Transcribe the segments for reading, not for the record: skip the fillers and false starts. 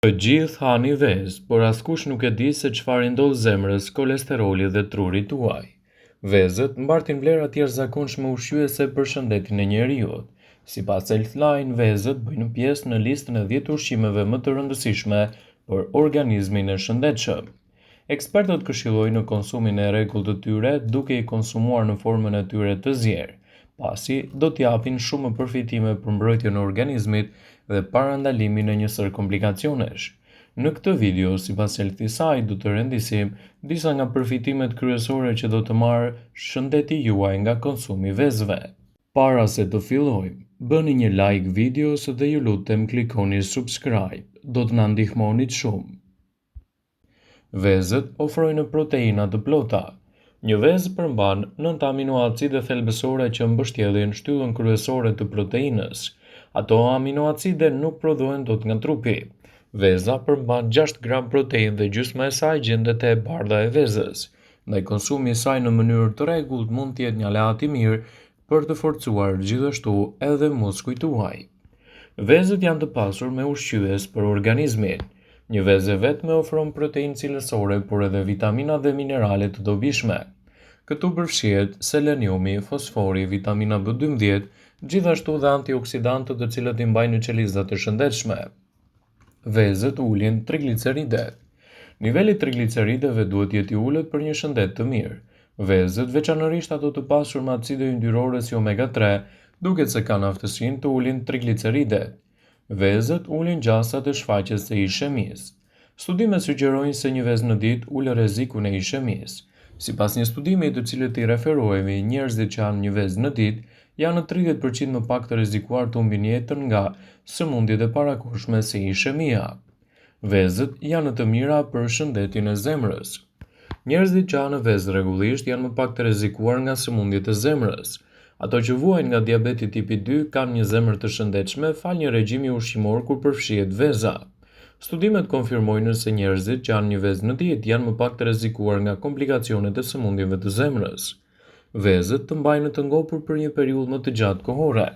Të gjithë hani vezë, por askush nuk e di se çfarë i ndodh zemrës, kolesterolit dhe trurit tuaj. Vezët mbartin vlera të jashtëzakonshme ushqyese për shëndetin e njeriut. Sipas Healthline, vezët bëjnë pjesë në listën e 10 ushqimeve më të rëndësishme për organizmin e shëndetshëm. Ekspertët këshillojnë konsumin e rregullt të tyre duke i konsumuar në formën e tyre të zier, pasi do të japin shumë përfitime për mbrojtjen e organizmit dhe parandalimin e një sërë komplikacionesh. Në këtë video, sipas Healthysite, do të rendisim disa nga përfitimet kryesore që do të marrë shëndeti juaj nga konsumi i vezëve. Para se të fillojmë, bëni një like videos dhe ju lutem klikoni subscribe, do të na ndihmonit shumë. Vezët ofrojnë proteina të plota. Një vezë përmban 9 aminoacide thelbësore që mbështjellin shtyllën kryesore të proteinës. Ato aminoacide nuk prodhohen dot nga trupi. Veza përmban 6 gram proteinë dhe gjysma e saj gjendet te e bardha e vezës. Ndaj konsumi i saj në mënyrë të rregullt mund të jetë një aleat i mirë për të forcuar gjithashtu edhe muskujt tuaj. Vezët janë të pasur me ushqyes për organizmin. Një vezë e vetme ofron proteinë cilësore, por edhe vitamina dhe minerale të dobishme. Këtu përfshihet seleniumi, fosfori, vitamina B12, gjithashtu dhe antioksidantët të cilët i mbajnë qelizat të shëndetshme. Vezët ulin trigliceridet. Niveli i triglicerideve duhet të jetë i ulët për një shëndet të mirë. Vezët, veçanërisht ato të pasur me acide yndyrore si omega 3, duket se kanë aftësinë të ulin trigliceridet. Vezët ulin gjasat e shfaqjes së ishemisë. Studimet sugjerojnë se një vezë në ditë ul rrezikun e ishemisë. Sipas një studimi të cilit i referohemi, njerëzit që hanë një vezë në ditë janë 30% më pak të rrezikuar të humbin jetën nga sëmundjet e parakohshme si ishemia. Vezët janë të mira për shëndetin e zemrës. Njerëzit që hanë vezë rregullisht janë më pak të rrezikuar nga sëmundjet e zemrës. Ato që vuajnë nga diabeti tipi 2 kanë një zemër të shëndetshme falë një regjimi ushqimor kur përfshihet veza. Studimet konfirmojnë se njerëzit që hanë një vezë në ditë janë më pak të rrezikuar nga komplikacionet e sëmundjeve të zemrës. Vezët të mbajnë të ngopur për një periudhë më të gjatë kohore.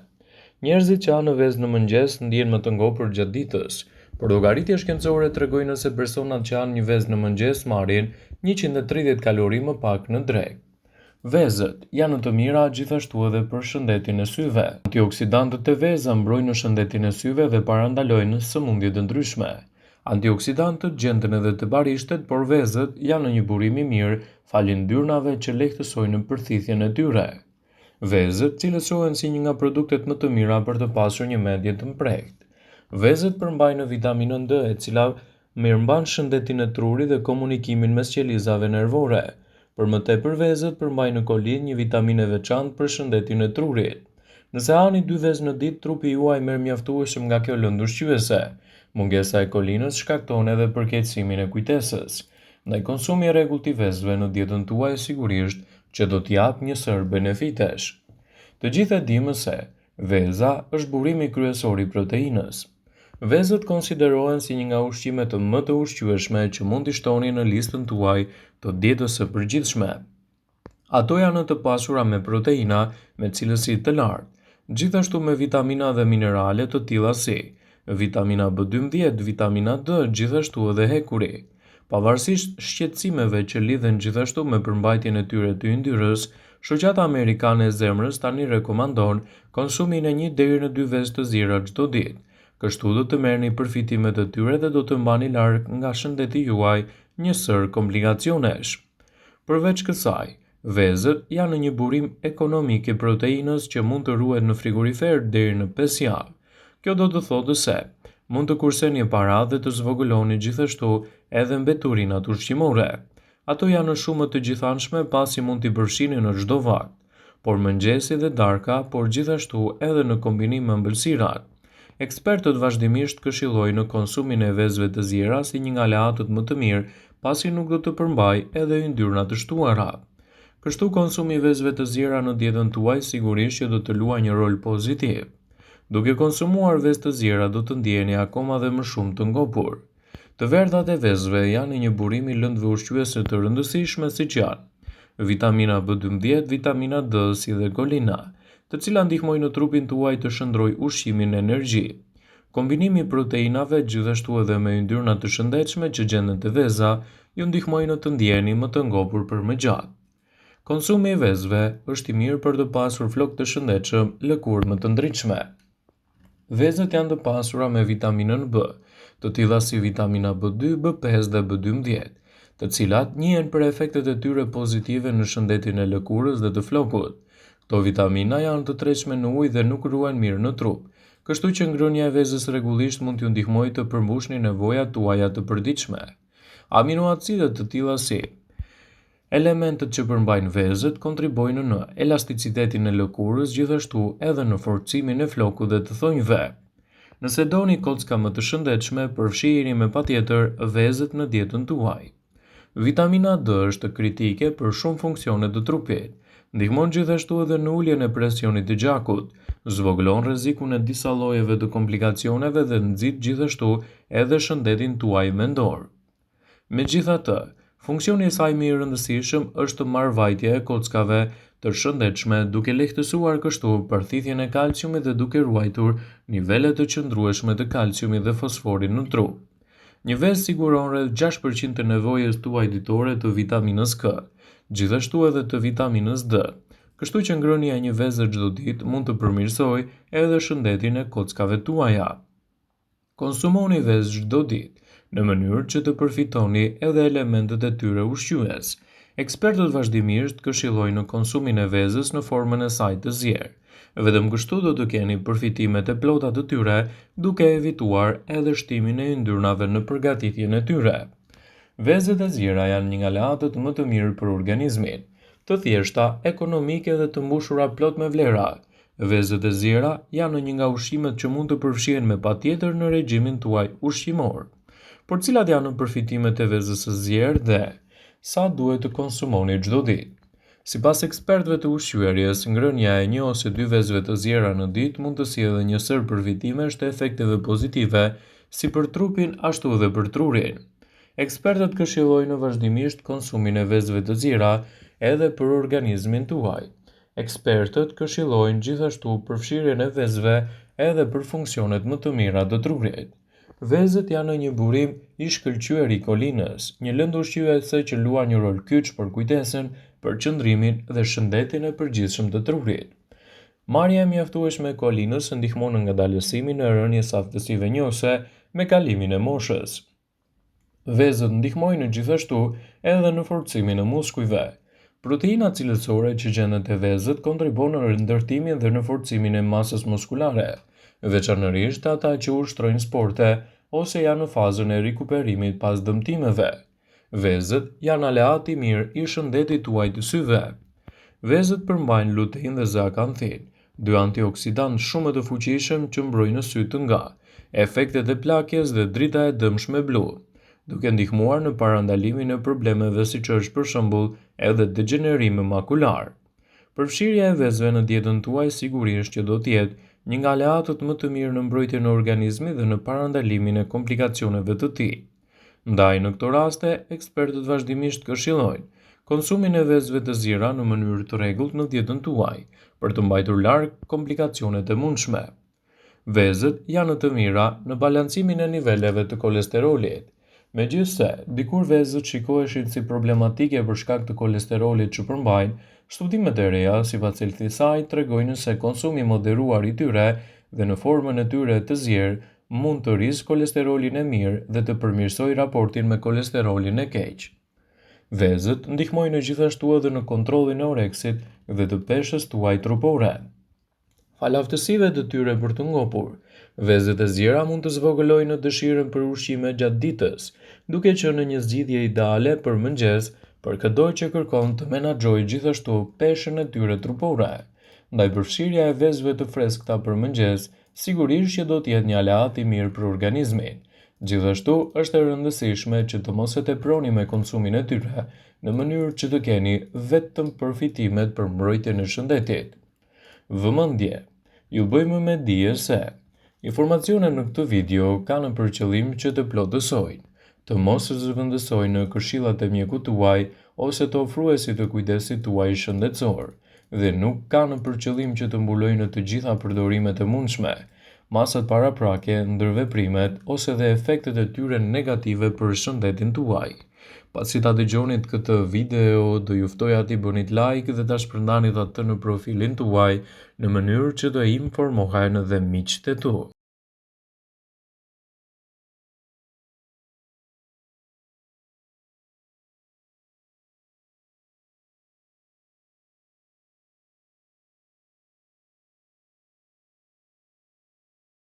Njerëzit që hanë vezë në mëngjes ndihen më të ngopur gjatë ditës. Por llogaritje shkencore tregojnë se personat që hanë një vezë në mëngjes marrin 130 kalori më pak në drekë. Vezët janë të mira gjithashtu edhe për shëndetin e syve. Antioksidantët e veza mbrojnë shëndetin e syve dhe parandalojnë sëmundje të ndryshme. Antioksidantët gjenden edhe te barishtet, por vezët janë një burim i mirë falë yndyrnave që lehtësojnë përthithjen e tyre. Vezët cilësohen si një nga produktet më të mira për të pasur një mendje të mprehtë. Vezët përmbajnë vitaminën D, e cila mirëmban shëndetin e trurit dhe komunikimin mes qelizave nervore. Për më tepër vezët përmbajnë kolinë, një vitaminë e veçantë për shëndetin e trurit. Nëse hani dy vezë në ditë, trupi juaj merr mjaftueshëm nga kjo lëndë ushqyese. Mungesa e kolinës shkakton edhe përkeqësimin e kujtesës. Ndaj konsumi i rregullt i vezëve në dietën tuaj sigurisht që do të japë një sërë benefitesh. Të gjithë e dimë se veza është burimi kryesor i proteinës. Vezët konsiderohen si një nga ushqimet më të ushqyeshme që mund t'i shtoni në listën tuaj të dietës së përgjithshme. Ato janë të pasura me proteina me cilësi të lartë, gjithashtu me vitamina dhe minerale të tilla si vitamina B12, vitamina D, gjithashtu edhe hekuri. Pavarësisht shqetësimeve që lidhen gjithashtu me përmbajtjen e tyre të yndyrës, Shoqata Amerikane e Zemrës tani rekomandon konsumin e një deri në dy vezë të ziera çdo ditë. Kështu do të merrni përfitimet e tyre dhe do të mbani larg nga shëndeti juaj një sërë komplikacionesh. Përveç kësaj, vezët janë një burim ekonomik i proteinës që mund të ruhet në frigorifer deri në 5 javë. Kjo do të thotë se mund të kurseni para dhe të zvogëloni gjithashtu edhe mbeturinat ushqimore. Ato janë shumë të gjithanshme pasi mund t'i përfshini në çdo vakt, por mëngjesi dhe darka, por gjithashtu edhe në kombinim me ëmbëlsirat. Ekspertët vazhdimisht këshillojnë konsumin e vezëve të ziera si një nga aleatët më të mirë, pasi nuk do të përmbajë edhe yndyrna të shtuara. Kështu konsumi i vezëve të ziera në dietën tuaj sigurisht që do të luajë një rol pozitiv. Duke konsumuar vezë të ziera do të ndiheni akoma dhe më shumë të ngopur. Të verdhat e vezëve janë një burim i lëndëve ushqyese të rëndësishme siç janë vitamina B12, vitamina D si dhe kolina, të cilat ndihmojnë në trupin tuaj të shndërrojë ushqimin në energji. Kombinimi i proteinave gjithashtu edhe me yndyrna të shëndetshme që gjenden te veza, ju ndihmojnë të ndjeheni më të ngopur për më gjatë. Konsumi i vezëve është i mirë për të pasur flokë të shëndetshëm, lëkurë më të ndritshme. Vezët janë të pasura me vitaminën B, të tilla si vitamina B2, B5 dhe B12, të cilat njihen për efektet e tyre pozitive në shëndetin e lëkurës dhe të flokut. Këto vitamina janë të tretshme në ujë dhe nuk ruhen mirë në trup, kështu që ngrënia e vezës rregullisht mund t'ju ndihmojë të përmbushni nevojat tuaja të përditshme. Aminoacide të tilla si Elementët që përmbajnë vezët kontribuojnë në elasticitetin e lëkurës gjithashtu edhe në forcimin e flokut dhe të thonjve. Nëse doni kocka më të shëndetshme, përfshijini me patjetër vezët në dietën tuaj. Vitamina D është kritike për shumë funksione të trupit. Ndihmon gjithashtu edhe në uljen e presionit të gjakut, zvogëlon rrezikun e disa llojeve të komplikacioneve dhe nxit gjithashtu edhe shëndetin tuaj mendor. Megjithatë, funksioni i saj më i rëndësishëm është mbarëvajtja e kockave të shëndetshme, duke lehtësuar kështu përthithjen e kalciumit dhe duke ruajtur nivele të qëndrueshme të kalciumit dhe fosforit në trup. Një vezë siguron rreth 6% të nevojës tuaj ditore të vitaminës K, gjithashtu edhe të vitaminës D, kështu që ngrënia e një veze çdo ditë mund të përmirësojë edhe shëndetin e kockave tuaja. Konsumoni vezë çdo ditë, në mënyrë që të përfitoni edhe elementët e tyre ushqyes. Ekspertët vazhdimisht këshillojnë konsumin e vezës në formën e saj të zier. Vetëm kështu do të keni përfitimet e plota të tyre, duke evituar edhe shtimin e yndyrnave në përgatitjen e tyre. Vezët e ziera janë një nga aleatët më të mirë për organizmin. Të thjeshta, ekonomike dhe të mbushura plot me vlera, Vezët e ziera janë një nga ushqimet që mund të përfshihen me patjetër në regjimin tuaj ushqimor. Por cilat janë përfitimet e vezës së zier dhe sa duhet të konsumoni çdo ditë? Sipas ekspertëve të ushqyerjes, ngrënia e një ose dy vezëve të ziera në ditë mund të sjellë një sërë përfitimesh të efekteve pozitive si për trupin ashtu edhe për trurin. Ekspertët këshillojnë vazhdimisht konsumin e vezëve të ziera edhe për organizmin tuaj. Ekspertët këshillojnë gjithashtu përfshirjen e vezëve edhe për funksionet më të mira të trurit. Vezët janë një burim i shkëlqyer i kolinës, një lëndë ushqyese që luan një rol kyç për kujtesën, përqendrimin dhe shëndetin e përgjithshëm të trurit. Marrja e mjaftueshme e kolinës ndihmon në ngadalësimin e rënies së aftësive njohëse me kalimin e moshës. Vezët ndihmojnë gjithashtu edhe në forcimin e muskujve. Proteina cilësore që gjenden te vezët kontribuon në ndërtimin dhe në forcimin e masës muskulare, veçanërisht te ata që ushtrojnë sporte ose janë në fazën e rikuperimit pas dëmtimeve. Vezët janë aleat i mirë i shëndetit tuaj të syve. Vezët përmbajnë lutein dhe zeakanthin, dy antioksidantë shumë të fuqishëm që mbrojnë sytë nga efektet e plakjes dhe drita e dëmshme blu, duke ndihmuar në parandalimin e problemeve siç është për shembull edhe degjenerimi makular. Përfshirja e vezëve në dietën tuaj sigurisht që do të jetë një nga aleatët më të mirë në mbrojtjen e organizmit dhe në parandalimin e komplikacioneve të tij. Ndaj në këto raste, ekspertët vazhdimisht këshillojnë konsumin e vezëve të ziera në mënyrë të rregullt në dietën tuaj, për të mbajtur larg komplikacionet e mundshme. Vezët janë të mira në balancimin e niveleve të kolesterolit. Megjithëse, dikur vezët shikoheshin si problematike për shkak të kolesterolit që përmbajnë, studimet e reja, sipas Healthyside, tregojnë se konsumi i moderuar i tyre dhe në formën e tyre të zier mund të rrisë kolesterolin e mirë dhe të përmirësojë raportin me kolesterolin e keq. Vezët ndihmojnë gjithashtu edhe në kontrollin e oreksit dhe të peshës tuaj trupore. Falë aftësive të tyre për të ngopur, vezët e ziera mund të zvogëlojnë dëshirën për ushqime gjatë ditës, duke qenë një zgjidhje ideale për mëngjes për këdo që kërkon të menaxhojë gjithashtu peshën e tyre trupore. Ndaj përfshirja e vezëve të freskëta për mëngjes sigurisht që do të jetë një aleat i mirë për organizmin. Gjithashtu, është e rëndësishme që të mos e teproni me konsumin e tyre, në mënyrë që të keni vetëm përfitimet për mbrojtjen e shëndetit. Vëmendje! Ju bëjmë me dije se informacionet në këtë video kanë për qëllim që të plotësojnë, të mos zëvendësojnë këshillat e mjekut tuaj ose të ofruesit të kujdesit tuaj shëndetësor dhe nuk kanë për qëllim që të mbulojnë të gjitha përdorimet e mundshme. masat paraprake, ndërveprimet ose dhe efektet e tyre negative për shëndetin tuaj. Pasi ta dëgjonit këtë video, do ju ftoja t'i bënit like dhe ta shpërndanit atë në profilin tuaj në mënyrë që të informohen dhe miqtë e tu.